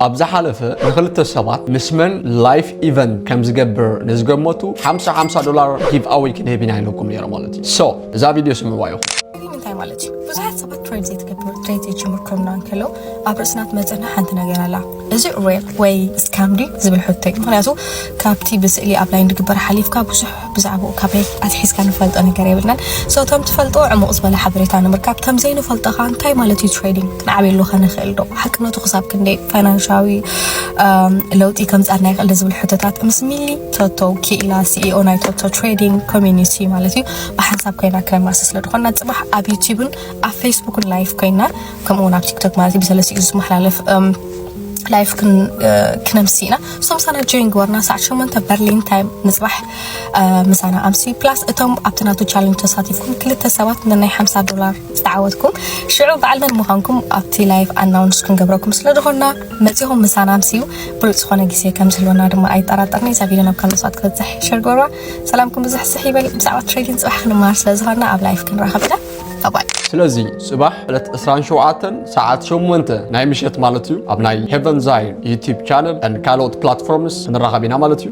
ኣብ ዝሓለፈ ንክልተ ሰባት ምስ መን ላይፍ ኢቨንት ከም ዝገብር ንዝገመቱ ሓምሳ ሓምሳ ዶላር ጊቭ ኣወይ ክንህብ ኢና ኢለኩም ነይረ ማለት እዩ። ሶ እዛ ቪድዮ ስምዕዋ ኢኹም። እንታይ ማለት እዩ? ብዙሓት ሰባት ትሬድ ዘይትገብር ትሬድ ዘይጀምር ኮይና እንከለዉ ኣብ ርእስና ትመፀና ሓንቲ ነገር ኣላ። እዚ ሬፕ ወይ ስካም ድዩ ዝብል ሕቶ እዩ። ምክንያቱ ካብቲ ብስእሊ ኣብ ላይን ዝግበር ሓሊፍካ ብዙሕ ብዛዕባኡ ካበይ ኣትሒዝካ ንፈልጦ ነገር የብልናን። ሶ እቶም ትፈልጦ ዕሙቕ ዝበለ ሓበሬታ ንምርካብ ከም ዘይንፈልጦ ከዓ እንታይ ማለት እዩ ትሬዲንግ፣ ክንዓብየሉ ከ ንኽእል ዶ፣ ሓቅነቱ ክሳብ ክንደይ ፋይናንሻዊ ለውጢ ከምፃልና ይኽእል ዝብል ሕቶታት ምስ ሚሊ ቶቶ ክኢላ ሲኢኦ ናይ ቶቶ ትሬዲንግ ኮሚኒቲ ማለት እዩ ብሓንሳብ ኮይና ክነማስስ ስለ ዝኾንና ፅባሕ ኣብ ዩቲዩብን ኣብ ፌስቡክን ላይፍ ኮይና ከምኡ እውን ኣብ ቲክቶክ ማለት እዩ ብሰለስቲኡ ዝመሓላለፍ ላይፍ ክነምሲ ኢና። ሶ ምሳና ጆይን ግበርና ሰዓት ሸሞንተ በርሊን ታይም ንፅባሕ ምሳና ኣምሲ ፕላስ እቶም ኣብቲ ናቱ ቻለንጅ ተሳቲፍኩም ክልተ ሰባት ንናይ ሓምሳ ዶላር ዝተዓወትኩም ሽዑ በዓል መን ምዃንኩም ኣብቲ ላይፍ ኣናውንስ ክንገብረኩም ስለ ዝኾንና መፂኹም ምሳና ኣምስዩ ብሉፅ ዝኾነ ግዜ ከም ዝህልወና ድማ ኣይጠራጠርኒ። እዛ ቪድዮ ናብ ካልእ ሰባት ክበፅሕ ሸር ግበርዋ። ሰላምኩም ብዙሕ ስሕ ይበል። ብዛዕባ ትሬዲንግ ፅባሕ ክንመሃር ስለ ዝኾንና ኣብ ላይፍ ክንራኸብ ኢና። ባባይ። ስለዚ ፅባሕ ዕለት ዕስራን ሸውዓተን ሰዓት ሸሞንተ ናይ ምሸት ማለት እዩ ኣብ ናይ ሄቨን ዛይን ዩቲብ ቻነል ን ካልኦት ፕላትፎርምስ ክንራኸብ ኢና ማለት እዩ።